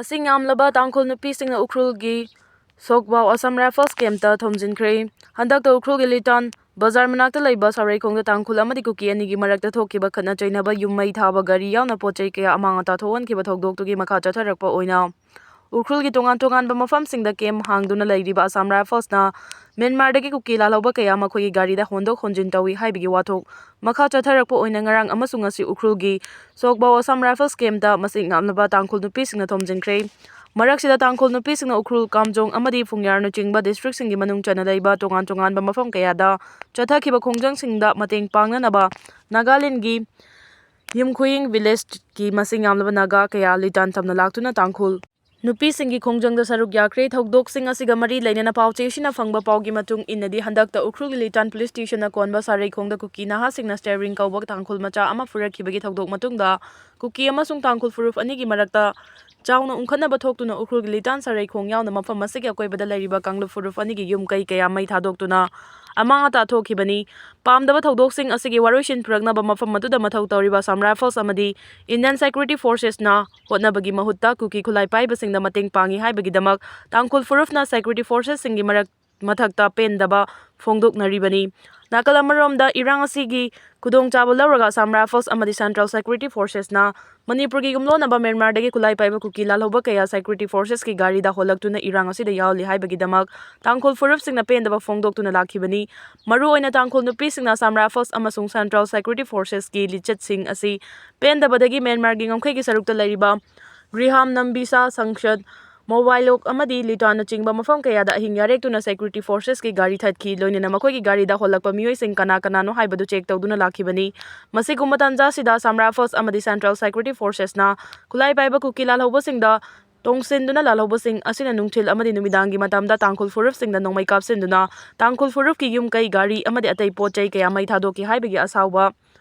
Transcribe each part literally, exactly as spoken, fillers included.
ꯃꯁꯤꯡ ꯌꯥꯝꯂꯕ ꯇꯥꯡꯈꯨꯜ ꯅꯨꯄꯤꯁꯤꯡꯅ ꯎꯈ꯭ꯔꯨꯜꯒꯤ ꯁꯣꯛꯕꯥꯎ ꯑꯁꯥꯝ ꯔꯥꯏꯐꯜꯁ ꯀꯦꯝꯞꯇ ꯊꯣꯝꯖꯤꯟꯈ꯭ꯔꯦ꯫ ꯍꯟꯗꯛꯇ ꯎꯈ꯭ꯔꯨꯜꯒꯤ ꯂꯤꯇꯥꯟ ꯕꯖꯥꯔ ꯃꯅꯥꯛꯇ ꯂꯩꯕ ꯁꯥꯔꯩꯈꯣꯡꯗ ꯇꯥꯡꯈꯨꯜ ꯑꯃꯗꯤ ꯀꯨꯀꯤ ꯑꯅꯤꯒꯤ ꯃꯔꯛꯇ ꯊꯣꯛꯈꯤꯕ ꯈꯠꯅ ꯆꯩꯅꯕ ꯌꯨꯝ ꯃꯩ ꯊꯥꯕ ꯒꯥꯔꯤ ꯌꯥꯎꯅ ꯄꯣꯠ ꯆꯩ ꯀꯌꯥ ꯑꯃꯥꯡ ꯑꯇꯥ ꯊꯣꯛꯍꯟꯈꯤꯕ ꯊꯧꯗꯣꯛꯇꯨꯒꯤ ꯃꯈꯥ ꯆꯠꯊꯔꯛꯄ ꯑꯣꯏꯅ ꯎꯈ꯭ꯔꯨꯜꯒꯤ ꯇꯣꯉꯥꯟ ꯇꯣꯉꯥꯟꯕ ꯃꯐꯝꯁꯤꯡꯗ ꯀꯦꯝꯞ ꯍꯥꯡꯗꯨꯅ ꯂꯩꯔꯤꯕ ꯑꯁꯥꯝ ꯔꯥꯏꯐꯜꯁꯅ ꯃ꯭ꯌꯥꯟꯃꯥꯔꯗꯒꯤ ꯀꯨꯀꯤ ꯂꯥꯜꯍꯧꯕ ꯀꯌꯥ ꯃꯈꯣꯏꯒꯤ ꯒꯥꯔꯤꯗ ꯍꯣꯟꯗꯣꯛ ꯍꯣꯟꯖꯤꯟ ꯇꯧꯏ ꯍꯥꯏꯕꯒꯤ ꯋꯥꯊꯣꯛ ꯃꯈꯥ ꯆꯠꯊꯔꯛꯄ ꯑꯣꯏꯅ ꯉꯔꯥꯡ ꯑꯃꯁꯨꯡ ꯉꯁꯤ ꯎꯈ꯭ꯔꯨꯜꯒꯤ ꯁꯣꯛꯕꯥꯎ ꯑꯁꯥꯝ ꯔꯥꯏꯐꯜꯁ ꯀꯦꯝꯞꯇ ꯃꯁꯤꯡ ꯌꯥꯝꯂꯕ ꯇꯥꯡꯈꯨꯜ ꯅꯨꯄꯤꯁꯤꯡꯅ ꯊꯣꯝꯖꯤꯟꯈ꯭ꯔꯦ꯫ ꯃꯔꯛꯁꯤꯗ ꯇꯥꯡꯈꯨꯜ ꯅꯨꯄꯤꯁꯤꯡꯅ ꯎꯈ꯭ꯔꯨꯜ, ꯀꯥꯝꯖꯣꯡ ꯑꯃꯗꯤ ꯐꯨꯡꯌꯥꯔꯅꯆꯤꯡꯕ ꯗꯤꯁꯇ꯭ꯔꯤꯛꯁꯤꯡꯒꯤ ꯃꯅꯨꯡ ꯆꯟꯅ ꯂꯩꯕ ꯇꯣꯉꯥꯟ ꯇꯣꯉꯥꯟꯕ ꯃꯐꯝ ꯀꯌꯥꯗ ꯆꯠꯊꯈꯤꯕ ꯈꯣꯡꯖꯪꯁꯤꯡꯗ ꯃꯇꯦꯡ ꯄꯥꯡꯅꯅꯕ ꯅꯥꯒꯥꯂꯦꯟꯒꯤ ꯌꯨꯝꯈꯨꯌꯤꯡ ꯚꯤꯂꯦꯖꯀꯤ ꯃꯁꯤꯡ ꯌꯥꯝꯂꯕ ꯅꯥꯒꯥ ꯀꯌꯥ ꯂꯤꯇꯥꯟ ꯇꯝꯅ ꯂꯥꯛꯇꯨꯅ ꯇꯥꯡꯈꯨꯜ ꯅꯨꯄꯤꯁꯤꯡꯒꯤ ꯈꯣꯡꯖꯪꯗ ꯁꯔꯨꯛ ꯌꯥꯈ꯭ꯔꯦ꯫ ꯊꯧꯗꯣꯛꯁꯤꯡ ꯑꯁꯤꯒ ꯃꯔꯤ ꯂꯩꯅꯅ ꯄꯥꯎꯆꯦꯁꯤꯅ ꯐꯪꯕ ꯄꯥꯎꯒꯤ ꯃꯇꯨꯡ ꯏꯟꯅꯗꯤ, ꯍꯟꯗꯛꯇ ꯎꯈ꯭ꯔꯨꯜꯒꯤ ꯂꯤꯇꯥꯟ ꯄꯨꯂꯤꯁ ꯁ꯭ꯇꯦꯁꯟꯅ ꯀꯣꯟꯕ ꯁꯥꯔꯩꯈꯣꯡꯗ ꯀꯨꯀꯤ ꯅꯍꯥꯁꯤꯡꯅ ꯁ꯭ꯇꯦꯔꯤꯡ ꯀꯧꯕ ꯇꯥꯡꯈꯨꯜ ꯃꯆꯥ ꯑꯃ ꯐꯨꯔꯛꯈꯤꯕꯒꯤ ꯊꯧꯗꯣꯛ ꯃꯇꯨꯡꯗ, ꯀꯨꯀꯤ ꯑꯃꯁꯨꯡ ꯇꯥꯡꯈꯨꯜ ꯐꯨꯔꯨꯞ ꯑꯅꯤꯒꯤ ꯃꯔꯛꯇ ꯆꯥꯎꯅ ꯎꯪꯈꯠꯅꯕ ꯊꯣꯛꯇꯨꯅ ꯎꯈ꯭ꯔꯨꯜꯒꯤ ꯂꯤꯇꯥꯟ ꯁꯥꯔꯩꯈꯣꯡ ꯌꯥꯎꯅ ꯃꯐꯝ ꯑꯁꯤꯒꯤ ꯑꯀꯣꯏꯕꯗ ꯂꯩꯔꯤꯕ ꯀꯥꯡꯂꯨꯞ ꯐꯨꯔꯨꯞ ꯑꯅꯤꯒꯤ ꯌꯨꯝ ꯀꯩ ꯀꯌꯥ ꯃꯩ ꯊꯥꯗꯣꯛꯇꯨꯅ ꯑꯃꯥꯡ ꯑꯇꯥ ꯊꯣꯛꯈꯤꯕꯅꯤ꯫ ꯄꯥꯝꯗꯕ ꯊꯧꯗꯣꯛꯁꯤꯡ ꯑꯁꯤꯒꯤ ꯋꯥꯔꯣꯏꯁꯤꯟ ꯄꯨꯔꯛꯅꯕ ꯃꯐꯝ ꯑꯗꯨꯗ ꯃꯊꯧ ꯇꯧꯔꯤꯕ ꯑꯁꯥꯝ ꯔꯥꯏꯐꯜꯁ ꯑꯃꯗꯤ ꯏꯟꯗꯤꯌꯟ ꯁꯦꯀ꯭ꯌꯨꯔꯤꯇꯤ ꯐꯣꯔꯁꯦꯁꯅ ꯍꯣꯠꯅꯕꯒꯤ ꯃꯍꯨꯠꯇ ꯀꯨꯀꯤ ꯈꯨꯠꯂꯥꯏ ꯄꯥꯏꯕꯁꯤꯡꯗ ꯃꯇꯦꯡ ꯄꯥꯡꯏ ꯍꯥꯏꯕꯒꯤꯗꯃꯛ ꯇꯥꯡꯈꯨꯜ ꯐꯨꯔꯨꯞꯅ ꯁꯦꯀ꯭ꯌꯨꯔꯤꯇꯤ ꯐꯣꯔꯁꯦꯁꯁꯤꯡꯒꯤ ꯃꯔꯛ ꯃꯊꯛꯇ ꯄꯦꯟꯗꯕ ꯐꯣꯡꯗꯣꯛꯅꯔꯤꯕꯅꯤ꯫ ꯅꯥꯀꯜ ꯑꯃꯔꯣꯝꯗ, ꯏꯔꯥꯡ ꯑꯁꯤꯒꯤ ꯈꯨꯗꯣꯡꯆꯥꯕ ꯂꯧꯔꯒ ꯑꯁꯥꯝ ꯔꯥꯏꯐꯜꯁ ꯑꯃꯗꯤ ꯁꯦꯟꯇ꯭ꯔꯦꯜ ꯁꯦꯀ꯭ꯌꯨꯔꯤꯇꯤ ꯐꯣꯔꯁꯦꯁꯅ ꯃꯅꯤꯄꯨꯔꯒꯤ ꯌꯨꯝꯂꯣꯟꯅꯕ ꯃ꯭ꯌꯥꯟꯃꯥꯔꯗꯒꯤ ꯈꯨꯠꯂꯥꯏ ꯄꯥꯏꯕ ꯀꯨꯀꯤ ꯂꯥꯜꯍꯧꯕ ꯀꯌꯥ ꯁꯦꯀ꯭ꯌꯨꯔꯤꯇꯤ ꯐꯣꯔꯁꯦꯁꯀꯤ ꯒꯥꯔꯤꯗ ꯍꯣꯜꯂꯛꯇꯨꯅ ꯏꯔꯥꯡ ꯑꯁꯤꯗ ꯌꯥꯎꯍꯜꯂꯤ ꯍꯥꯏꯕꯒꯤꯗꯃꯛ ꯇꯥꯡꯈꯨꯜ ꯐꯨꯔꯨꯞꯁꯤꯡꯅ ꯄꯦꯟꯗꯕ ꯐꯣꯡꯗꯣꯛꯇꯨꯅ ꯂꯥꯛꯈꯤꯕꯅꯤ꯫ ꯃꯔꯨꯑꯣꯏꯅ ꯇꯥꯡꯈꯨꯜ ꯅꯨꯄꯤꯁꯤꯡꯅ ꯑꯁꯥꯝ ꯔꯥꯏꯐꯜꯁ ꯑꯃꯁꯨꯡ ꯁꯦꯟꯇ꯭ꯔꯦꯜ ꯁꯦꯀ꯭ꯌꯨꯔꯤꯇꯤ ꯐꯣꯔꯁꯦꯁꯀꯤ ꯂꯤꯆꯠꯁꯤꯡ ꯑꯁꯤ ꯄꯦꯟꯗꯕꯗꯒꯤ ꯃ꯭ꯌꯥꯟꯃꯥꯔꯒꯤ ꯉꯝꯈꯩꯒꯤ ꯁꯔꯨꯛꯇ ꯂꯩꯔꯤꯕ ꯒ꯭ꯔꯤꯍꯥꯝ, ꯅꯝꯕꯤꯁꯥ, ꯁꯪꯁꯗ, ꯃꯣꯕꯥꯏꯂꯣꯛ ꯑꯃꯗꯤ ꯂꯤꯇꯥꯅꯆꯤꯡꯕ ꯃꯐꯝ ꯀꯌꯥꯗ ꯑꯍꯤꯡ ꯌꯥꯔꯦꯛꯇꯨꯅ ꯁꯦꯀ꯭ꯌꯨꯔꯤꯇꯤ ꯐꯣꯔꯁꯦꯁꯀꯤ ꯒꯥꯔꯤ ꯊꯠꯈꯤ꯫ ꯂꯣꯏꯅꯅ ꯃꯈꯣꯏꯒꯤ ꯒꯥꯔꯤꯗ ꯍꯣꯜꯂꯛꯄ ꯃꯤꯑꯣꯏꯁꯤꯡ ꯀꯅꯥ ꯀꯅꯥꯅꯣ ꯍꯥꯏꯕꯗꯨ ꯆꯦꯛ ꯇꯧꯗꯨꯅ ꯂꯥꯛꯈꯤꯕꯅꯤ꯫ ꯃꯁꯤꯒꯨꯝꯕ ꯇꯥꯟꯖꯥꯁꯤꯗ ꯑꯁꯥꯝ ꯔꯥꯏꯐꯜꯁ ꯑꯃꯗꯤ ꯁꯦꯟꯇ꯭ꯔꯦꯜ ꯁꯦꯀ꯭ꯌꯨꯔꯤꯇꯤ ꯐꯣꯔꯁꯦꯁꯅ ꯈꯨꯠꯂꯥꯏ ꯄꯥꯏꯕ ꯀꯨꯀꯤ ꯂꯥꯜꯍꯧꯕꯁꯤꯡꯗ ꯇꯣꯡꯁꯤꯟꯗꯨꯅ ꯂꯥꯜꯍꯧꯕꯁꯤꯡ ꯑꯁꯤꯅ ꯅꯨꯡꯊꯤꯜ ꯑꯃꯗꯤ ꯅꯨꯃꯤꯗꯥꯡꯒꯤ ꯃꯇꯝꯗ ꯇꯥꯡꯈꯨꯜ ꯐꯨꯔꯨꯞꯁꯤꯡꯗ ꯅꯣꯡꯃꯩ ꯀꯥꯞꯁꯤꯟꯗꯨꯅ ꯇꯥꯡꯈꯨꯜ ꯐꯨꯔꯨꯞꯀꯤ ꯌꯨꯝ ꯀꯩ, ꯒꯥꯔꯤ ꯑꯃꯗꯤ ꯑꯇꯩ ꯄꯣꯠ ꯆꯩ ꯀꯌꯥ ꯃꯩ ꯊꯥꯗꯣꯛꯈꯤ ꯍꯥꯏꯕꯒꯤ ꯑꯁꯥꯎꯕ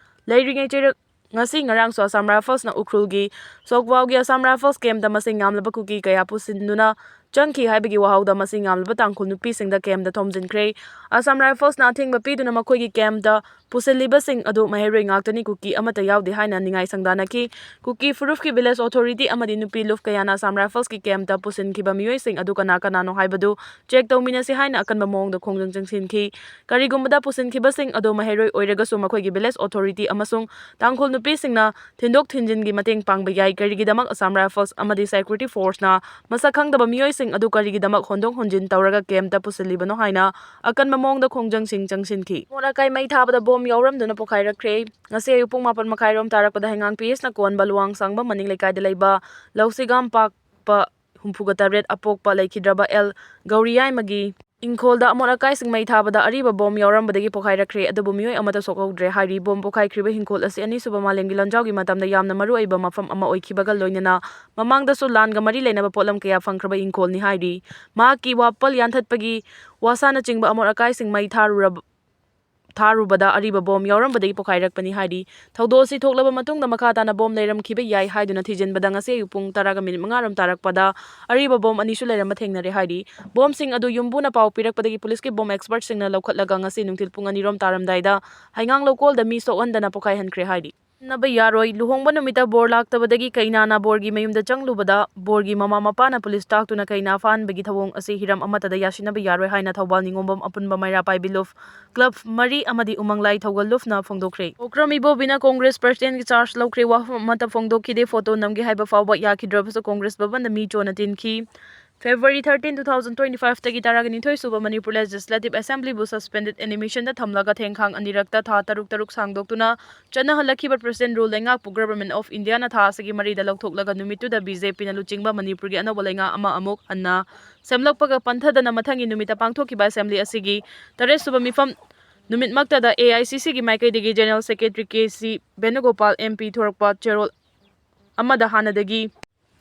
ꯂꯩꯔꯤꯉꯩ ꯆꯩꯔꯛ ꯉꯁꯤ ꯉꯔꯥꯡꯁꯨ ꯑꯁꯥꯝ ꯔꯥꯏꯐꯜꯁꯅ ꯎꯈ꯭ꯔꯨꯜꯒꯤ ꯁꯣꯛꯕꯥꯎꯒꯤ ꯑꯁꯥꯝ ꯔꯥꯏꯐꯜꯁ ꯀꯦꯝꯞꯇ ꯃꯁꯤꯡ ꯌꯥꯝꯂꯕ ꯀꯨꯀꯤ ꯀꯌꯥ ꯄꯨꯁꯤꯟꯗꯨꯅ ꯆꯪꯈꯤ ꯍꯥꯏꯕꯒꯤ ꯋꯥꯍꯧꯗ ꯃꯁꯤꯡ ꯌꯥꯝꯂꯕ ꯇꯥꯡꯈꯨꯜ ꯅꯨꯄꯤꯁꯤꯡꯗ ꯀꯦꯝꯗ ꯊꯣꯝꯖꯤꯟꯈ꯭ꯔꯦ꯫ ꯑꯁꯥꯝ ꯔꯥꯏꯐꯜꯁꯅ ꯑꯊꯤꯡꯕ ꯄꯤꯗꯨꯅ ꯃꯈꯣꯏꯒꯤ ꯀꯦꯝꯗ ꯄꯨꯁꯤꯜꯂꯤꯕꯁꯤꯡ ꯑꯗꯨ ꯃꯍꯩꯔꯣꯏ ꯉꯥꯛꯇꯅꯤ, ꯀꯨꯀꯤ ꯑꯃꯠꯇ ꯌꯥꯎꯗꯦ ꯍꯥꯏꯅ ꯅꯤꯡꯉꯥꯏ ꯁꯪꯗꯥꯅꯈꯤ꯫ ꯀꯨꯀꯤ ꯐꯨꯔꯨꯞꯀꯤ ꯚꯤꯂꯦꯖ ꯑꯣꯊꯣꯔꯤꯇꯤ ꯑꯃꯗꯤ ꯅꯨꯄꯤ ꯂꯨꯞ ꯀꯌꯥꯅ ꯑꯁꯥꯝ ꯔꯥꯏꯐꯜꯁꯀꯤ ꯀꯦꯝꯇ ꯄꯨꯁꯤꯟꯈꯤꯕ ꯃꯤꯑꯣꯏꯁꯤꯡ ꯑꯗꯨ ꯀꯅꯥ ꯀꯅꯥꯅꯣ ꯍꯥꯏꯕꯗꯨ ꯆꯦꯛ ꯇꯧꯃꯤꯟꯅꯁꯤ ꯍꯥꯏꯅ ꯑꯀꯟꯕ ꯃꯑꯣꯡꯗ ꯈꯣꯡꯖꯪ ꯆꯪꯁꯤꯟꯈꯤ꯫ ꯀꯔꯤꯒꯨꯝꯕꯗ ꯄꯨꯁꯤꯟꯈꯤꯕꯁꯤꯡ ꯑꯗꯨ ꯃꯍꯩꯔꯣꯏ ꯑꯣꯏꯔꯒꯁꯨ ꯃꯈꯣꯏꯒꯤ ꯚꯤꯂꯦꯖ ꯑꯣꯊꯣꯔꯤꯇꯤ ꯑꯃꯁꯨꯡ ꯇꯥꯡꯈꯨꯜ ꯅꯨꯄꯤꯁꯤꯡꯅ ꯊꯤꯟꯗꯣꯛ ꯊꯤꯟꯖꯤꯟꯒꯤ ꯃꯇꯦꯡ ꯄꯥꯡꯕ ꯌꯥꯏ꯫ ꯀꯔꯤꯒꯤꯗꯃꯛ ꯑꯁꯥꯝ ꯔꯥꯏꯐꯜꯁ ꯑꯃꯗꯤ ꯁꯦꯀ꯭ꯌꯨꯔꯤꯇꯤ ꯐꯣꯔꯁꯅ ꯃꯁꯛ ꯈꯪꯗꯕ ꯃꯤꯑꯣꯏꯁꯤꯡ ꯑꯗꯨ ꯀꯔꯤꯒꯤꯗꯃꯛ ꯍꯣꯟꯗꯣꯛ ꯍꯣꯟꯖꯤꯟ ꯇꯧꯔꯒ ꯀꯦꯝꯇ ꯄꯨꯁꯤꯜꯂꯤꯕꯅꯣ ꯍꯥꯏꯅ ꯑꯀꯟꯕ ꯃꯑꯣꯡꯗ ꯈꯣꯡꯖꯪꯁꯤꯡ ꯆꯪꯁꯤꯟꯈꯤ꯫ ꯑꯃꯣꯠ ꯑꯀꯥꯏ ꯃꯩ ꯊꯥꯕꯗ ꯕꯣꯝ ꯌꯥꯎꯔꯝꯗꯨꯅ ꯄꯣꯈꯥꯏꯔꯛꯈ꯭ꯔꯦ꯫ ꯉꯁꯤ ꯑꯌꯨꯛ ꯄꯨꯡ ꯃꯥꯄꯟ ꯃꯈꯥꯏꯔꯣꯝ ꯇꯥꯔꯛꯄꯗ ꯍꯩꯉꯥꯡ ꯄꯤ ꯑꯦꯁꯅ ꯀꯣꯟꯕ ꯂꯨꯋꯥꯡꯁꯥꯡꯕꯝ ꯃꯅꯤꯡ ꯂꯩꯀꯥꯏꯗ ꯂꯩꯕ ꯂꯧꯁꯤꯒꯥꯝ ꯄꯥꯛꯄ ꯍꯨꯝꯐꯨꯒ ꯇꯔꯦꯠ ꯑꯄꯣꯛꯄ ꯂꯩꯈꯤꯗ꯭ꯔꯕ ꯑꯦꯜ ꯒꯧꯔꯤꯌꯥꯏꯃꯒꯤ ꯏꯪꯈꯣꯜꯗ ꯑꯃꯣꯠ ꯑꯀꯥꯏꯁꯤꯡ ꯃꯩ ꯊꯥꯕꯗ ꯑꯔꯤꯕ ꯕꯣꯝ ꯌꯥꯎꯔꯝꯕꯗꯒꯤ ꯄꯣꯈꯥꯏꯔꯛꯈ꯭ꯔꯦ, ꯑꯗꯨꯕꯨ ꯃꯤꯑꯣꯏ ꯑꯃꯠꯇ ꯁꯣꯛꯍꯧꯗ꯭ꯔꯦ ꯍꯥꯏꯔꯤ꯫ ꯕꯣꯝ ꯄꯣꯈꯥꯏꯈ꯭ꯔꯤꯕ ꯏꯪꯈꯣꯜ ꯑꯁꯤ ꯑꯅꯤꯁꯨꯕ ꯃꯥꯂꯦꯝꯒꯤ ꯂꯥꯟꯖꯥꯎꯒꯤ ꯃꯇꯝꯗ ꯌꯥꯝꯅ ꯃꯔꯨ ꯑꯣꯏꯕ ꯃꯐꯝ ꯑꯃ ꯑꯣꯏꯈꯤꯕꯒ ꯂꯣꯏꯅꯅ ꯃꯃꯥꯡꯗꯁꯨ ꯂꯥꯟꯒ ꯃꯔꯤ ꯂꯩꯅꯕ ꯄꯣꯠꯂꯝ ꯀꯌꯥ ꯐꯪꯈ꯭ꯔꯕ ꯏꯪꯈꯣꯜꯅꯤ ꯍꯥꯏꯔꯤ꯫ ꯃꯍꯥꯛꯀꯤ ꯋꯥꯄꯜ ꯌꯥꯟꯊꯠꯄꯒꯤ ꯋꯥꯁꯥꯅꯆꯤꯡꯕ ꯑꯃꯣꯠ ꯑꯀꯥꯏꯁꯤꯡ ꯃꯩ ꯊꯥꯔꯨꯔꯕ ꯊꯥꯔꯨꯕꯗ ꯑꯔꯤꯕ ꯕꯣꯝ ꯌꯥꯎꯔꯝꯕꯗꯒꯤ ꯄꯣꯈꯥꯏꯔꯛꯄꯅꯤ ꯍꯥꯏꯔꯤ꯫ ꯊꯧꯗꯣꯛ ꯑꯁꯤ ꯊꯣꯛꯂꯕ ꯃꯇꯨꯡꯗ ꯃꯈꯥ ꯇꯥꯅ ꯕꯣꯝ ꯂꯩꯔꯝꯈꯤꯕ ꯌꯥꯏ ꯍꯥꯏꯗꯨꯅ ꯊꯤꯖꯤꯟꯕꯗ ꯉꯁꯤ ꯑꯌꯨꯛ ꯄꯨꯡ ꯇꯔꯥꯒ ꯃꯤꯅꯤꯠ ꯃꯉꯥ ꯔꯣꯝ ꯇꯥꯔꯛꯄꯗ ꯑꯔꯤꯕ ꯕꯣꯝ ꯑꯅꯤꯁꯨ ꯂꯩꯔꯝꯕ ꯊꯦꯡꯅꯔꯦ ꯍꯥꯏꯔꯤ꯫ ꯕꯣꯝꯁꯤꯡ ꯑꯗꯨ ꯌꯨꯝꯕꯨꯅ ꯄꯥꯎ ꯄꯤꯔꯛꯄꯗꯒꯤ ꯄꯨꯂꯤꯁꯀꯤ ꯕꯣꯝ ꯑꯦꯛꯁꯄꯔꯠꯁꯤꯡꯅ ꯂꯧꯈꯠꯂꯒ ꯉꯁꯤ ꯅꯨꯡꯊꯤꯜ ꯄꯨꯡ ꯑꯅꯤ ꯔꯣꯝ ꯇꯥꯔꯝꯗꯥꯏꯗ ꯍꯩꯉꯥꯡ ꯂꯧꯀꯣꯜꯗ ꯃꯤ ꯁꯣꯛꯍꯟꯗꯅ ꯄꯣꯈꯥꯏꯍꯟꯈ꯭ꯔꯦ ꯍꯥꯏꯔꯤ꯫ ꯅꯕ ꯌꯥꯔꯣꯏ꯫ ꯂꯨꯍꯣꯡꯕ ꯅꯨꯃꯤꯠꯇ ꯕꯣꯔ ꯂꯥꯛꯇꯕꯗꯒꯤ ꯀꯩꯅꯥꯅ ꯕꯣꯔꯒꯤ ꯃꯌꯨꯝꯗ ꯆꯪꯂꯨꯕꯗ ꯕꯣꯔꯒꯤ ꯃꯃꯥ ꯃꯄꯥꯅ ꯄꯨꯂꯤꯁ ꯇꯥꯛꯇꯨꯅ ꯀꯩꯅꯥ ꯐꯥꯍꯟꯕꯒꯤ ꯊꯧꯑꯣꯡ ꯑꯁꯤ ꯍꯤꯔꯝ ꯑꯃꯠꯇꯗ ꯌꯥꯁꯤꯟꯅꯕ ꯌꯥꯔꯣꯏ ꯍꯥꯏꯅ ꯊꯧꯕꯥꯜ ꯅꯤꯉꯣꯝꯕꯝ ꯑꯄꯨꯟꯕ ꯃꯩꯔꯥ ꯄꯥꯏꯕꯤ ꯂꯨꯞ ꯀ꯭ꯂꯕ ꯃꯔꯤ ꯑꯃꯗꯤ ꯎꯃꯪꯂꯥꯏ ꯊꯧꯒꯜ ꯂꯨꯞꯅ ꯐꯣꯡꯗꯣꯛꯈ꯭ꯔꯦ꯫ ꯑꯣꯀ꯭ꯔꯝ ꯏꯕꯣꯕꯤꯅ ꯀꯣꯡꯒ꯭ꯔꯦꯁ ꯄ꯭ꯔꯁꯤꯗꯦꯟꯒꯤ ꯆꯥꯔꯖ ꯂꯧꯈ꯭ꯔꯦ꯫ ꯋꯥꯐꯝ ꯑꯃꯠꯇ ꯐꯣꯡꯗꯣꯛꯈꯤꯗꯦ꯫ ꯐꯣꯇꯣ ꯅꯝꯒꯦ ꯍꯥꯏꯕ ꯐꯥꯎꯕ ꯌꯥꯈꯤꯗ꯭ꯔꯕꯁꯨ ꯀꯣꯡꯒ꯭ꯔꯦꯁ ꯚꯕꯟꯗ ꯃꯤ ꯆꯣꯟꯅ ꯇꯤꯟꯈꯤ꯫ February thirteen, two thousand twenty five ꯇꯒꯤ ꯇꯔꯥꯒ ꯅꯤꯊꯣꯏ ꯁꯨꯕ ꯃꯅꯤꯄꯨꯔ ꯂꯦꯖꯤꯁꯂꯦꯇꯤꯚ ꯑꯦꯁꯦꯝꯕ꯭ꯂꯤꯕꯨ ꯁꯁꯄꯦꯟꯗꯦꯗ ꯑꯦꯅꯤꯃꯦꯁꯟꯗ ꯊꯝꯂꯒ ꯊꯦꯡꯈꯥꯡ ꯑꯅꯤꯔꯛꯇ ꯊꯥ ꯇꯔꯨꯛ ꯇꯔꯨꯛ ꯁꯥꯡꯗꯣꯛꯇꯨꯅ ꯆꯠꯅꯍꯜꯂꯛꯈꯤꯕ ꯄ꯭ꯔꯁꯤꯗꯦꯟ ꯔꯨꯜ ꯂꯩꯉꯥꯛꯄꯨ ꯒꯚꯔꯟꯃꯦꯟꯠ ꯑꯣꯐ ꯏꯟꯗꯤꯌꯥꯅ ꯊꯥ ꯑꯁꯤꯒꯤ ꯃꯔꯤꯗ ꯂꯧꯊꯣꯛꯂꯒ ꯅꯨꯃꯤꯠꯇꯨꯗ ꯕꯤ ꯖꯦ ꯄꯤꯅ ꯂꯨꯆꯤꯡꯕ ꯃꯅꯤꯄꯨꯔꯒꯤ ꯑꯅꯧꯕ ꯂꯩꯉꯥꯛ ꯑꯃ ꯑꯃꯨꯛ ꯍꯟꯅ ꯁꯦꯝꯂꯛꯄꯒ ꯄꯟꯊꯗꯅ ꯃꯊꯪꯒꯤ ꯅꯨꯃꯤꯠꯇ ꯄꯥꯡꯊꯣꯛꯈꯤꯕ ꯑꯦꯁꯦꯝꯕ꯭ꯂꯤ ꯑꯁꯤꯒꯤ ꯇꯔꯦꯠ ꯁꯨꯕ ꯃꯤꯐꯝ ꯅꯨꯃꯤꯠꯃꯛꯇꯗ ꯑꯦ ꯑꯥꯏ ꯁꯤ ꯁꯤꯒꯤ ꯃꯥꯏꯀꯩꯗꯒꯤ general secretary K C ꯚꯦꯅꯨꯒꯣꯄꯥꯜ M P ꯊꯣꯔꯛꯄ ꯆꯦꯔꯣꯜ ꯑꯃꯗ ꯍꯥꯟꯅꯗꯒꯤ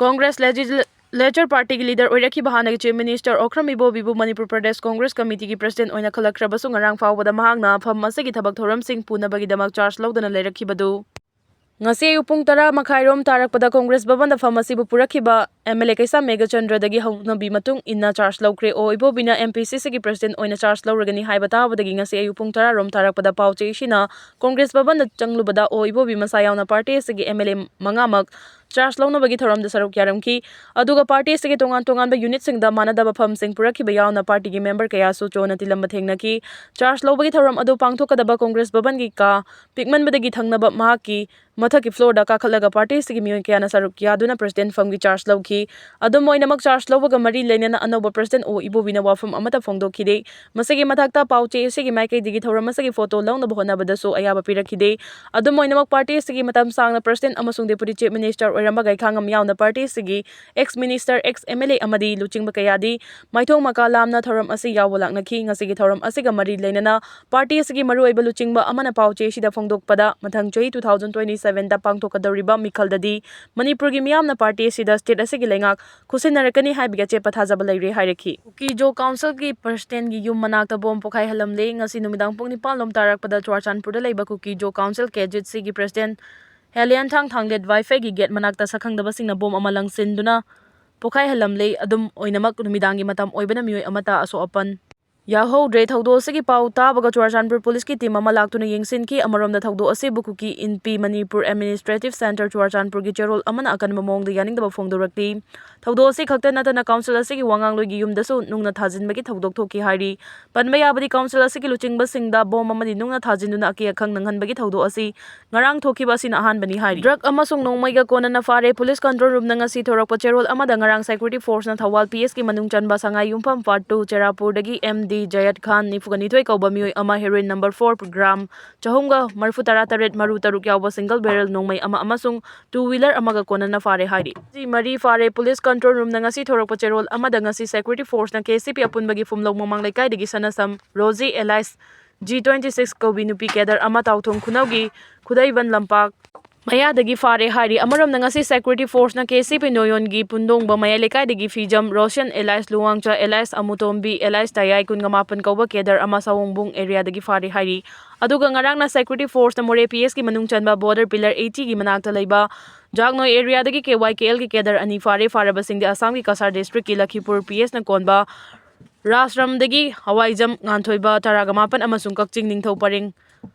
ꯀꯣꯡꯒ꯭ꯔꯦꯁ ꯂꯦꯖꯤꯁꯂꯦꯆꯔ ꯄꯥꯔꯇꯤꯒꯤ ꯂꯤꯗꯔ ꯑꯣꯏꯔꯛꯈꯤꯕ ꯍꯥꯟꯅꯒꯤ ꯆꯤꯐ ꯃꯤꯅꯤꯁꯇꯔ ꯑꯣꯀ꯭ꯔꯝ ꯏꯕꯣꯕꯤꯕꯨ ꯃꯅꯤꯄꯨꯔ ꯄ꯭ꯔꯗꯦꯁ ꯀꯣꯡꯒ꯭ꯔꯦꯁ ꯀꯃꯤꯇꯤꯒꯤ ꯄ꯭ꯔꯁꯤꯗꯦꯟꯠ ꯑꯣꯏꯅ ꯈꯜꯂꯛꯈ꯭ꯔꯕꯁꯨ ꯉꯔꯥꯡ ꯐꯥꯎꯕꯗ ꯃꯍꯥꯛꯅ ꯐꯝ ꯑꯁꯤꯒꯤ ꯊꯕꯛ ꯊꯧꯔꯝꯁꯤꯡ ꯄꯨꯅꯕꯒꯤꯗꯃꯛ ꯆꯥꯔꯖ ꯂꯧꯗꯨꯅ ꯂꯩꯔꯛꯈꯤꯕꯗꯨ ꯉꯁꯤ ꯑꯌꯨꯛ ꯄꯨꯡ ꯇꯔꯥ ꯃꯈꯥꯏꯔꯣꯝ ꯇꯥꯔꯛꯄꯗ ꯀꯣꯡꯒ꯭ꯔꯦꯁ ꯚꯕꯟꯗ ꯐꯝ ꯑꯁꯤꯕꯨ ꯄꯨꯔꯛꯈꯤꯕ MLA ꯀꯩꯁꯥꯝ ꯃꯦꯘꯆꯟꯗ꯭ꯔꯗꯒꯤ ꯍꯧꯅꯕꯤ ꯃꯇꯨꯡ ꯏꯟꯅ charge ꯂꯧꯈ꯭ꯔꯦ꯫ ꯑꯣ ꯏꯕꯣꯕꯤꯅ MPCCꯒꯤ president ꯑꯣꯏꯅ charge ꯂꯧꯔꯒꯅꯤ ꯍꯥꯏꯕ ꯇꯥꯕꯗꯒꯤ ꯉꯁꯤ ꯑꯌꯨꯛ ꯄꯨꯡ ꯇꯔꯥ ꯔꯣꯝ ꯇꯥꯔꯛꯄꯗ ꯄꯥꯎ ꯆꯦ ꯑꯁꯤꯅ Congress ꯚꯕꯟꯗ ꯆꯪꯂꯨꯕꯗ ꯑꯣ ꯏꯕꯣꯕꯤ ꯃꯁꯥ ꯌꯥꯎꯅ party ꯑꯁꯤꯒꯤ MLA ꯃꯉꯥꯃꯛ charge ꯂꯧꯅꯕꯒꯤ ꯊꯧꯔꯝꯗ ꯁꯔꯨꯛ ꯌꯥꯔꯝꯈꯤ꯫ ꯑꯗꯨꯒ party ꯑꯁꯤꯒꯤ ꯇꯣꯉꯥꯟ ꯇꯣꯉꯥꯟꯕ unitꯁꯤꯡꯗ ꯃꯥꯟꯅꯗꯕ ꯐꯝꯁꯤꯡ ꯄꯨꯔꯛꯈꯤꯕ ꯌꯥꯎꯅ partyꯒꯤ member ꯀꯌꯥꯁꯨ ꯆꯣꯟꯅ ꯇꯤꯜꯂꯝꯕ ꯊꯦꯡꯅꯈꯤ꯫ Charge ꯂꯧꯕꯒꯤ ꯊꯧꯔꯝ ꯑꯗꯨ ꯄꯥꯡꯊꯣꯛꯀꯗꯕ Congress ꯚꯕꯟꯒꯤ ꯀꯥ ꯄꯤꯛꯃꯟꯕꯗꯒꯤ ꯊꯪꯅꯕ ꯃꯍꯥꯛꯀꯤ ꯃꯊꯛꯀꯤ floorꯗ ꯀꯥꯈꯠꯂꯒ party ꯑꯁꯤꯒꯤ ꯃꯤꯑꯣꯏ ꯀꯌꯥꯅ ꯁꯔꯨꯛ ꯌꯥꯗꯨꯅ president ꯐꯝꯒꯤ charge ꯂꯧꯈꯤ꯫ ꯑꯗꯨꯝ ꯑꯣꯏꯅꯃꯛ charge ꯂꯧꯕꯒ ꯃꯔꯤ ꯂꯩꯅꯅ ꯑꯅꯧꯕ president ꯑꯣ ꯏꯕꯣꯕꯤꯅ ꯋꯥꯐꯝ ꯑꯃꯠꯇ ꯐꯣꯡꯗꯣꯛꯈꯤꯗꯦ꯫ ꯃꯁꯤꯒꯤ ꯃꯊꯛꯇ ꯄꯥꯎ ꯆꯦ ꯑꯁꯤꯒꯤ ꯃꯥꯏꯀꯩꯗꯒꯤ ꯊꯧꯔꯝ ꯑꯁꯤꯒꯤ photo ꯂꯧꯅꯕ ꯍꯣꯠꯅꯕꯗꯁꯨ ꯑꯌꯥꯕ ꯄꯤꯔꯛꯈꯤꯗꯦ꯫ ꯑꯗꯨꯝ ꯑꯣꯏꯅꯃꯛ party ꯑꯁꯤꯒꯤ ꯃꯇꯝ ꯁꯥꯡꯅ president ꯑꯃꯁꯨꯡ deputy chief minister ꯑꯣꯏꯔꯝꯕ ꯒꯩꯈꯥꯉꯝ ꯌꯥꯎꯅ party ꯑꯁꯤꯒꯤ ex minister, ex MLA ꯑꯃꯗꯤ ꯂꯨꯆꯤꯡꯕ ꯀꯌꯥꯗꯤ ꯃꯥꯏꯊꯣꯡ ꯃꯀꯥ ꯂꯥꯝꯅ ꯊꯧꯔꯝ ꯑꯁꯤ ꯌꯥꯎꯕ ꯂꯥꯛꯅꯈꯤ꯫ ꯉꯁꯤꯒꯤ ꯊꯧꯔꯝ ꯑꯁꯤꯒ ꯃꯔꯤ ꯂꯩꯅꯅ party ꯑꯁꯤꯒꯤ ꯃꯔꯨꯑꯣꯏꯕ ꯂꯨꯆꯤꯡꯕ ꯑꯃꯅ ꯄꯥꯎ ꯆꯦ ꯑꯁꯤꯗ ꯐꯣꯡꯗꯣꯛꯄꯗ, ꯃꯊꯪ ꯆꯍꯤ two thousand twenty sevenꯗ ꯄꯥꯡꯊꯣꯛꯀꯗꯧꯔꯤꯕ ꯃꯤꯈꯜꯗꯗꯤ ꯃꯅꯤꯄꯨꯔꯒꯤ ꯃꯤꯌꯥꯝꯅ party ꯑꯁꯤꯗ state ꯑꯁꯤꯒꯤ ꯂꯩꯉꯥꯛ ꯈꯨꯠꯁꯤꯟꯅꯔꯛꯀꯅꯤ ꯍꯥꯏꯕꯒꯤ ꯑꯆꯦꯠꯄ ꯊꯥꯖꯕ ꯂꯩꯔꯦ ꯍꯥꯏꯔꯛꯈꯤ꯫ ꯀꯨꯀꯤꯖꯣ councilꯒꯤ presidentꯒꯤ ꯌꯨꯝ ꯃꯅꯥꯛꯇ bomb ꯄꯣꯈꯥꯏꯍꯜꯂꯝꯂꯦ꯫ ꯉꯁꯤ ꯅꯨꯃꯤꯗꯥꯡ ꯄꯨꯡ ꯅꯤꯄꯥꯟ ꯂꯣꯝ ꯇꯥꯔꯛꯄꯗ ꯆꯨꯔꯥꯆꯥꯟꯄꯨꯔꯗ ꯂꯩꯕ ꯀꯨꯀꯤꯖꯣ council KZCꯒꯤ president ꯍꯦꯂꯤꯌꯥꯟꯊꯥꯡ ꯊꯥꯡꯂꯦꯠ ꯋꯥꯏꯐꯩꯒꯤ gate ꯃꯅꯥꯛꯇ ꯁꯛꯈꯪꯗꯕꯁꯤꯡꯅ bomb ꯑꯃ ꯂꯪꯁꯤꯟꯗꯨꯅ ꯄꯣꯈꯥꯏꯍꯜꯂꯝꯂꯦ꯫ ꯑꯗꯨꯝ ꯑꯣꯏꯅꯃꯛ, ꯅꯨꯃꯤꯗꯥꯡꯒꯤ ꯃꯇꯝ ꯑꯣꯏꯕꯅ ꯃꯤꯑꯣꯏ ꯑꯃꯠꯇ ꯑꯁꯣꯛ ꯑꯄꯟ ꯌꯥꯎꯍꯧꯗ꯭ꯔꯦ꯫ ꯊꯧꯗꯣꯛ ꯑꯁꯤꯒꯤ ꯄꯥꯎ ꯇꯥꯕꯒ ꯆꯨꯔꯥꯆꯥꯟꯄꯨꯔ policeꯀꯤ team ꯑꯃ ꯂꯥꯛꯇꯨꯅ ꯌꯦꯡꯁꯤꯟꯈꯤ꯫ ꯑꯃꯔꯣꯝꯗ, ꯊꯧꯗꯣꯛ ꯑꯁꯤꯕꯨ ꯀꯨꯀꯤ ꯏꯟꯄꯤ ꯃꯅꯤꯄꯨꯔ administrative centre ꯆꯨꯔꯥꯆꯥꯟꯄꯨꯔꯒꯤ ꯆꯦꯔꯣꯜ ꯑꯃꯅ ꯑꯀꯟꯕ ꯃꯑꯣꯡꯗ ꯌꯥꯅꯤꯡꯗꯕ ꯐꯣꯡꯗꯣꯔꯛꯂꯤ꯫ ꯊꯧꯗꯣꯛ ꯑꯁꯤ ꯈꯛꯇ ꯅꯠꯇꯅ council ꯑꯁꯤꯒꯤ ꯋꯥꯉꯥꯡꯂꯣꯏꯒꯤ ꯌꯨꯝꯗꯁꯨ ꯅꯨꯡꯅ ꯊꯥꯖꯤꯟꯕꯒꯤ ꯊꯧꯗꯣꯛ ꯊꯣꯛꯈꯤ ꯍꯥꯏꯔꯤ꯫ ꯄꯟꯕ ꯌꯥꯕꯗꯤ, council ꯑꯁꯤꯒꯤ ꯂꯨꯆꯤꯡꯕꯁꯤꯡꯗ bomb ꯑꯃꯗꯤ ꯅꯨꯡꯅ ꯊꯥꯖꯤꯟꯗꯨꯅ ꯑꯀꯤ ꯑꯈꯪ ꯅꯪꯍꯟꯕꯒꯤ ꯊꯧꯗꯣꯛ ꯑꯁꯤ ꯉꯔꯥꯡ ꯊꯣꯛꯈꯤꯕ ꯑꯁꯤꯅ ꯑꯍꯥꯟꯕꯅꯤ ꯍꯥꯏꯔꯤ꯫ Drug ꯑꯃꯁꯨꯡ ꯅꯣꯡꯃꯩꯒ ꯀꯣꯟꯅꯅ ꯐꯥꯔꯦ꯫ Police control roomꯅ ꯉꯁꯤ ꯊꯣꯔꯛꯄ ꯆꯦꯔꯣꯜ ꯑꯃꯗ ꯉꯔꯥꯡ security forceꯅ ꯊꯧꯕꯥꯜ PSꯀꯤ ꯃꯅꯨꯡ ꯆꯟꯕ ꯁꯉꯥꯏ ꯌꯨꯝꯐꯝ part two ꯆꯦꯔꯥꯄꯨꯔꯗꯒꯤ MD ꯖꯌꯠ ꯈꯥꯟ ꯅꯤꯐꯨꯒ ꯅꯤꯊꯣꯏ ꯀꯧꯕ ꯃꯤꯑꯣꯏ ꯑꯃ heroin number four gram ꯆꯍꯨꯝꯒ ꯃꯔꯤꯐꯨ ꯇꯔꯥ ꯇꯔꯦꯠ ꯃꯔꯨ ꯇꯔꯨꯛ ꯌꯥꯎꯕ single barrel ꯅꯣꯡꯃꯩ ꯑꯃ ꯑꯃꯁꯨꯡ two wheeler ꯑꯃꯒ ꯀꯣꯟꯅꯅ ꯐꯥꯔꯦ ꯍꯥꯏꯔꯤ꯫ ꯉꯁꯤ ꯃꯔꯤ ꯐꯥꯔꯦ꯫ Police control roomꯅ ꯉꯁꯤ ꯊꯣꯔꯛꯄ ꯆꯦꯔꯣꯜ ꯑꯃꯗ ꯉꯁꯤ security forceꯅ KCP ꯑꯄꯨꯟꯕꯒꯤ ꯐꯨꯝꯂꯧ ꯃꯃꯥꯡ ꯂꯩꯀꯥꯏꯗꯒꯤ Sanasam Roji alias G twenty six ꯀꯧꯕꯤ ꯅꯨꯄꯤ cadre ꯑꯃ ꯇꯥꯎꯊꯣꯡ ꯈꯨꯅꯧꯒꯤ ꯈꯨꯗꯩꯕꯟ ꯂꯝꯄꯥꯛ ꯃꯌꯥꯗꯒꯤ ꯐꯥꯔꯦ ꯍꯥꯏꯔꯤ꯫ ꯑꯃꯔꯣꯝꯗ ꯉꯁꯤ security forceꯅ KCP ꯅꯣꯌꯣꯟꯒꯤ ꯄꯨꯟꯗꯣꯡꯕ ꯃꯌꯥꯏ ꯂꯩꯀꯥꯏꯗꯒꯤ ꯐꯤꯖꯝ ꯔꯣꯁꯟ alias ꯂꯨꯋꯥꯡꯆꯥ alias ꯑꯃꯨꯇꯣꯝꯕꯤ alias ꯇꯌꯥꯏ ꯀꯨꯟꯒ ꯃꯥꯄꯟ ꯀꯧꯕ cadre ꯑꯃ ꯁꯑꯣꯡꯕꯨꯡ areaꯗꯒꯤ ꯐꯥꯔꯦ ꯍꯥꯏꯔꯤ꯫ ꯑꯗꯨꯒ ꯉꯔꯥꯡꯅ security forceꯅ ꯃꯣꯔꯦ PSꯀꯤ ꯃꯅꯨꯡ ꯆꯟꯕ border pillar eightyꯒꯤ ꯃꯅꯥꯛꯇ ꯂꯩꯕ ꯖꯥꯛꯅꯣꯏ areaꯗꯒꯤ KYKLꯒꯤ cadre ꯑꯅꯤ ꯐꯥꯔꯦ꯫ ꯐꯥꯔꯕꯁꯤꯡꯗꯤ ꯑꯁꯥꯝꯒꯤ ꯀꯁꯥꯔ districtꯀꯤ ꯂꯈꯤꯄꯨꯔ PSꯅ ꯀꯣꯟꯕ ꯔꯥꯁꯔꯝꯗꯒꯤ ꯍꯋꯥꯏꯖꯝ ꯉꯥꯟꯊꯣꯏꯕ ꯇꯔꯥꯒ ꯃꯥꯄꯟ ꯑꯃꯁꯨꯡ ꯀꯛꯆꯤꯡ ꯅꯤꯡꯊꯧ ꯄꯔꯦꯡ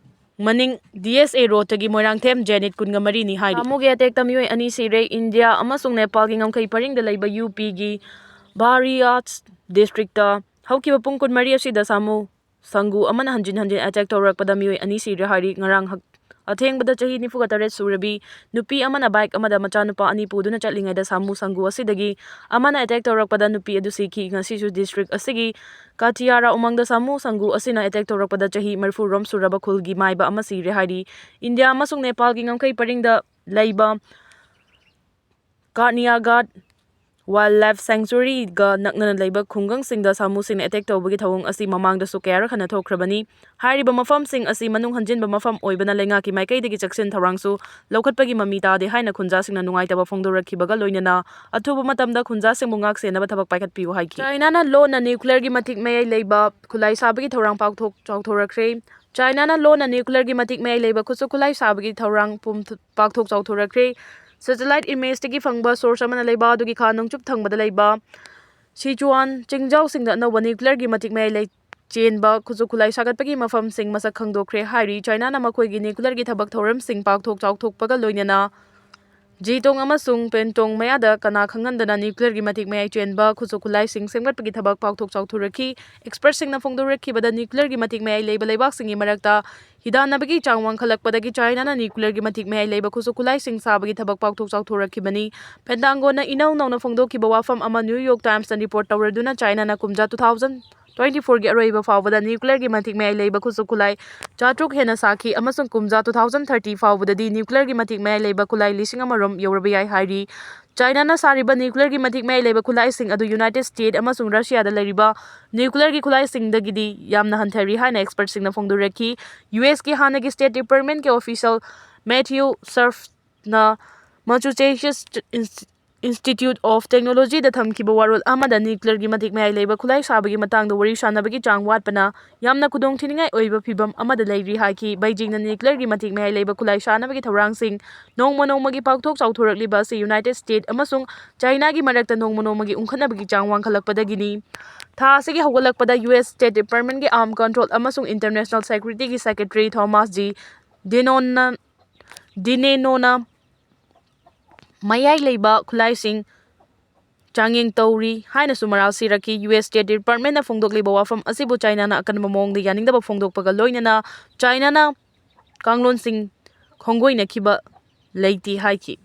ꯃꯅꯤꯡ DSA roadꯇꯒꯤ ꯃꯣꯏꯔꯥꯡꯊꯦꯝ ꯖꯦꯅꯤꯠ ꯀꯨꯟꯒ ꯃꯔꯤꯅꯤ ꯍꯥꯏꯔꯤ꯫ ꯁꯥꯃꯨꯒꯤ attackꯇ ꯃꯤꯑꯣꯏ ꯑꯅꯤ ꯁꯤꯔꯦ꯫ ꯏꯟꯗꯤꯌꯥ ꯑꯃꯁꯨꯡ ꯅꯦꯄꯥꯜꯒꯤ ꯉꯝꯈꯩ ꯄꯔꯤꯡꯗ ꯂꯩꯕ UPꯒꯤ ꯕꯥꯔꯤꯌꯥꯠ districtꯇ ꯍꯧꯈꯤꯕ ꯄꯨꯡ ꯀꯨꯟꯃꯔꯤ ꯑꯁꯤꯗ ꯁꯥꯃꯨ ꯁꯪꯒꯨ ꯑꯃꯅ ꯍꯟꯖꯤꯟ ꯍꯟꯖꯤꯟ attack ꯇꯧꯔꯛꯄꯗ ꯃꯤꯑꯣꯏ ꯑꯅꯤ ꯁꯤꯔꯦ ꯍꯥꯏꯔꯤ꯫ ꯉꯔꯥꯡ ꯍꯛ-, ꯑꯊꯦꯡꯕꯗ ꯆꯍꯤ ꯅꯤꯐꯨꯒ ꯇꯔꯦꯠ ꯁꯨꯔꯕꯤ ꯅꯨꯄꯤ ꯑꯃꯅ bike ꯑꯃꯗ ꯃꯆꯥꯅꯨꯄꯥ ꯑꯅꯤ ꯄꯨꯗꯨꯅ ꯆꯠꯂꯤꯉꯩꯗ ꯁꯥꯃꯨ ꯁꯪꯒꯨ ꯑꯁꯤꯗꯒꯤ ꯑꯃꯅ attack ꯇꯧꯔꯛꯄꯗ ꯅꯨꯄꯤ ꯑꯗꯨ ꯁꯤꯈꯤ꯫ ꯉꯁꯤꯁꯨ district ꯑꯁꯤꯒꯤ ꯀꯥꯇꯤꯌꯥꯔꯥ ꯎꯃꯪꯗ ꯁꯥꯃꯨ ꯁꯪꯒꯨ ꯑꯁꯤꯅ attack ꯇꯧꯔꯛꯄꯗ ꯆꯍꯤ ꯃꯔꯤꯐꯨ ꯔꯣꯝ ꯁꯨꯔꯕ ꯈꯨꯜꯒꯤ ꯃꯥꯏꯕ ꯑꯃ ꯁꯤꯔꯦ ꯍꯥꯏꯔꯤ꯫ ꯏꯟꯗꯤꯌꯥ ꯑꯃꯁꯨꯡ ꯅꯦꯄꯥꯜꯒꯤ ꯉꯝꯈꯩ ꯄꯔꯤꯡꯗ ꯂꯩꯕ ꯀꯥꯔꯅꯤꯌꯥꯒꯥꯠ Wildlife Sanctuaryꯒ ꯅꯛꯅꯅ ꯂꯩꯕ ꯈꯨꯡꯒꯪꯁꯤꯡꯗ ꯁꯥꯃꯨꯁꯤꯡꯅ attack ꯇꯧꯕꯒꯤ ꯊꯧꯑꯣꯡ ꯑꯁꯤ ꯃꯃꯥꯡꯗꯁꯨ ꯀꯌꯥꯔꯛ ꯍꯟꯅ ꯊꯣꯛꯈ꯭ꯔꯕꯅꯤ꯫ ꯍꯥꯏꯔꯤꯕ ꯃꯐꯝꯁꯤꯡ ꯑꯁꯤ ꯃꯅꯨꯡ ꯍꯟꯖꯤꯟꯕ ꯃꯐꯝ ꯑꯣꯏꯕꯅ ꯂꯩꯉꯥꯛꯀꯤ ꯃꯥꯏꯀꯩꯗꯒꯤ ꯆꯦꯛꯁꯤꯟ ꯊꯧꯔꯥꯡꯁꯨ ꯂꯧꯈꯠꯄꯒꯤ ꯃꯃꯤ ꯇꯥꯗꯦ ꯍꯥꯏꯅ ꯈꯨꯟꯖꯥꯁꯤꯡꯅ ꯅꯨꯡꯉꯥꯏꯇꯕ ꯐꯣꯡꯗꯣꯔꯛꯈꯤꯕꯒ ꯂꯣꯏꯅꯅ ꯑꯊꯨꯕ ꯃꯇꯝꯗ ꯈꯨꯟꯖꯥꯁꯤꯡꯕꯨ ꯉꯥꯛ ꯁꯦꯟꯅꯕ ꯊꯕꯛ ꯄꯥꯏꯈꯠꯄꯤꯌꯨ ꯍꯥꯏꯈꯤ꯫ ꯆꯥꯏꯅꯥꯅ ꯂꯣꯟꯅ nuclearꯒꯤ ꯃꯇꯤꯛ ꯃꯌꯥꯏ ꯂꯩꯕ ꯈꯨꯠꯂꯥꯏ ꯁꯥꯕꯒꯤ ꯊꯧꯔꯥꯡ ꯄꯥꯛꯊꯣꯛ ꯆꯥꯎꯊꯣꯔꯛꯈ꯭ꯔꯦ꯫ ꯆꯥꯏꯅꯥꯅ ꯂꯣꯟꯅ nuclearꯒꯤ ꯃꯇꯤꯛ ꯃꯌꯥꯏ ꯂꯩꯕ ꯈꯨꯠꯁꯨ ꯈꯨꯠꯂꯥꯏ ꯁꯥꯕꯒꯤ ꯊꯧꯔꯥꯡ ꯄꯨꯝ-, ꯄꯥꯛꯊꯣꯛ ꯆꯥꯎꯊꯣꯔꯛꯈ꯭ꯔꯦ꯫ Satellite imageꯇꯒꯤ ꯐꯪꯕ source ꯑꯃꯅ ꯂꯩꯕꯥꯛ ꯑꯗꯨꯒꯤ ꯈꯥ ꯅꯣꯡꯆꯨꯞ ꯊꯪꯕꯗ ꯂꯩꯕ ꯁꯤꯆꯨꯋꯥꯟ ꯆꯤꯡꯖꯥꯎꯁꯤꯡꯗ ꯑꯅꯧꯕ nuclearꯒꯤ ꯃꯇꯤꯛ ꯃꯌꯥꯏ ꯂꯩ-, ꯆꯦꯟꯕ ꯈꯨꯠꯁꯨ ꯈꯨꯠꯂꯥꯏ ꯁꯥꯒꯠꯄꯒꯤ ꯃꯐꯝꯁꯤꯡ ꯃꯁꯛ ꯈꯪꯗꯣꯛꯈ꯭ꯔꯦ ꯍꯥꯏꯔꯤ꯫ ꯆꯥꯏꯅꯥꯅ ꯃꯈꯣꯏꯒꯤ nuclearꯒꯤ ꯊꯕꯛ ꯊꯧꯔꯝꯁꯤꯡ ꯄꯥꯛꯊꯣꯛ ꯆꯥꯎꯊꯣꯛꯄꯒ ꯂꯣꯏꯅꯅ ꯖꯤꯇꯣꯡ ꯑꯃꯁꯨꯡ ꯄꯦꯟꯇꯣꯡ ꯃꯌꯥꯗ ꯀꯅꯥ ꯈꯪꯍꯟꯗꯅ nuclearꯒꯤ ꯃꯇꯤꯛ ꯃꯌꯥꯏ ꯆꯦꯟꯕ ꯈꯨꯠꯁꯨ ꯈꯨꯠꯂꯥꯏꯁꯤꯡ ꯁꯦꯝꯒꯠꯄꯒꯤ ꯊꯕꯛ ꯄꯥꯛꯊꯣꯛ ꯆꯥꯎꯊꯣꯔꯛꯈꯤ꯫ Expertꯁꯤꯡꯅ ꯐꯣꯡꯗꯣꯔꯛꯈꯤꯕꯗ nuclearꯒꯤ ꯃꯇꯤꯛ ꯃꯌꯥꯏ ꯂꯩꯕ ꯂꯩꯕꯥꯛꯁꯤꯡꯒꯤ ꯃꯔꯛꯇ ꯍꯤꯗꯥꯟꯅꯕꯒꯤ ꯆꯥꯡ ꯋꯥꯡꯈꯠꯂꯛꯄꯗꯒꯤ ꯆꯥꯏꯅꯥꯅ nuclearꯒꯤ ꯃꯇꯤꯛ ꯃꯌꯥꯏ ꯂꯩꯕ ꯈꯨꯠꯁꯨ ꯈꯨꯠꯂꯥꯏꯁꯤꯡ ꯁꯥꯕꯒꯤ ꯊꯕꯛ ꯄꯥꯛꯊꯣꯛ ꯆꯥꯎꯊꯣꯔꯛꯈꯤꯕꯅꯤ꯫ Pentagonꯅ ꯏꯅꯧ ꯅꯧꯅ ꯐꯣꯡꯗꯣꯛꯈꯤꯕ ꯋꯥꯐꯝ ꯑꯃ New York Timesꯅ report ꯇꯧꯔꯗꯨꯅ ꯆꯥꯏꯅꯥꯅ ꯀꯨꯝꯖꯥ two thousand twenty fourꯒꯤ ꯑꯔꯣꯏꯕ ꯐꯥꯎꯕꯗ nuclearꯒꯤ ꯃꯇꯤꯛ ꯃꯌꯥꯏ ꯂꯩꯕ ꯈꯨꯠꯁꯨ ꯈꯨꯠꯂꯥꯏ ꯆꯥꯇ꯭ꯔꯨꯛ ꯍꯦꯟꯅ ꯁꯥꯈꯤ ꯑꯃꯁꯨꯡ ꯀꯨꯝꯖꯥ two thousand thirty ꯐꯥꯎꯕꯗꯗꯤ nuclearꯒꯤ ꯃꯇꯤꯛ ꯃꯌꯥꯏ ꯂꯩꯕ ꯈꯨꯠꯂꯥꯏ ꯂꯤꯁꯤꯡ ꯑꯃ ꯔꯣꯝ ꯌꯧꯔꯕ ꯌꯥꯏ ꯍꯥꯏꯔꯤ꯫ ꯆꯥꯏꯅꯥꯅ ꯁꯥꯔꯤꯕ nuclearꯒꯤ ꯃꯇꯤꯛ ꯃꯌꯥꯏ ꯂꯩꯕ ꯈꯨꯠꯂꯥꯏꯁꯤꯡ ꯑꯗꯨ United States ꯑꯃꯁꯨꯡ Russiaꯗ ꯂꯩꯔꯤꯕ nuclearꯒꯤ ꯈꯨꯠꯂꯥꯏꯁꯤꯡꯗꯒꯤꯗꯤ ꯌꯥꯝꯅ ꯍꯟꯊꯔꯤ ꯍꯥꯏꯅ expertꯁꯤꯡꯅ ꯐꯣꯡꯗꯣꯔꯛꯈꯤ꯫ USꯀꯤ ꯍꯥꯟꯅꯒꯤ State Departmentꯀꯤ official Matthew Serfna Massachusetts Institute of Technologyꯗ ꯊꯝꯈꯤꯕ ꯋꯥꯔꯣꯜ ꯑꯃꯗ nuclearꯒꯤ ꯃꯇꯤꯛ ꯃꯌꯥꯏ ꯂꯩꯕ ꯈꯨꯠꯂꯥꯏ ꯁꯥꯕꯒꯤ ꯃꯇꯥꯡꯗ ꯋꯥꯔꯤ ꯁꯥꯅꯕꯒꯤ ꯆꯥꯡ ꯋꯥꯠꯄꯅ ꯌꯥꯝꯅ ꯈꯨꯗꯣꯡꯊꯤꯅꯤꯡꯉꯥꯏ ꯑꯣꯏꯕ ꯐꯤꯚꯝ ꯑꯃꯗ ꯂꯩꯔꯤ ꯍꯥꯏꯈꯤ꯫ ꯕꯩꯖꯤꯡꯅ nuclearꯒꯤ ꯃꯇꯤꯛ ꯃꯌꯥꯏ ꯂꯩꯕ ꯈꯨꯠꯂꯥꯏ ꯁꯥꯅꯕꯒꯤ ꯊꯧꯔꯥꯡꯁꯤꯡ ꯅꯣꯡꯃ ꯅꯣꯡꯃꯒꯤ ꯄꯥꯛꯊꯣꯛ ꯆꯥꯎꯊꯣꯔꯛꯂꯤꯕ ꯑꯁꯤ United States ꯑꯃꯁꯨꯡ ꯆꯥꯏꯅꯥꯒꯤ ꯃꯔꯛꯇ ꯅꯣꯡꯃ ꯅꯣꯡꯃꯒꯤ ꯎꯪꯈꯠꯅꯕꯒꯤ ꯆꯥꯡ ꯋꯥꯡꯈꯠꯂꯛꯄꯗꯒꯤꯅꯤ꯫ ꯊꯥ ꯑꯁꯤꯒꯤ ꯍꯧꯒꯠꯂꯛꯄꯗ U S State Departmentꯀꯤ Arms Control ꯑꯃꯁꯨꯡ International Securityꯒꯤ Secretary Thomas G. ꯗꯤꯅꯣꯅ ꯗꯤꯅꯦꯅꯣꯅ ꯃꯌꯥꯏ ꯂꯩꯕ ꯈꯨꯠꯂꯥꯏꯁꯤꯡ ꯆꯥꯡꯌꯦꯡ ꯇꯧꯔꯤ ꯍꯥꯏꯅꯁꯨ ꯃꯔꯥꯜ ꯁꯤꯔꯛꯈꯤ꯫ U S State Departmentꯅ ꯐꯣꯡꯗꯣꯛꯂꯤꯕ ꯋꯥꯐꯝ ꯑꯁꯤꯕꯨ ꯆꯥꯏꯅꯥꯅ ꯑꯀꯟꯕ ꯃꯑꯣꯡꯗ ꯌꯥꯅꯤꯡꯗꯕ ꯐꯣꯡꯗꯣꯛꯄꯒ ꯂꯣꯏꯅꯅ ꯆꯥꯏꯅꯥꯅ ꯀꯥꯡꯂꯣꯟꯁꯤꯡ ꯈꯣꯡꯒꯣꯏꯅꯈꯤꯕ ꯂꯩꯇꯦ ꯍꯥꯏꯈꯤ꯫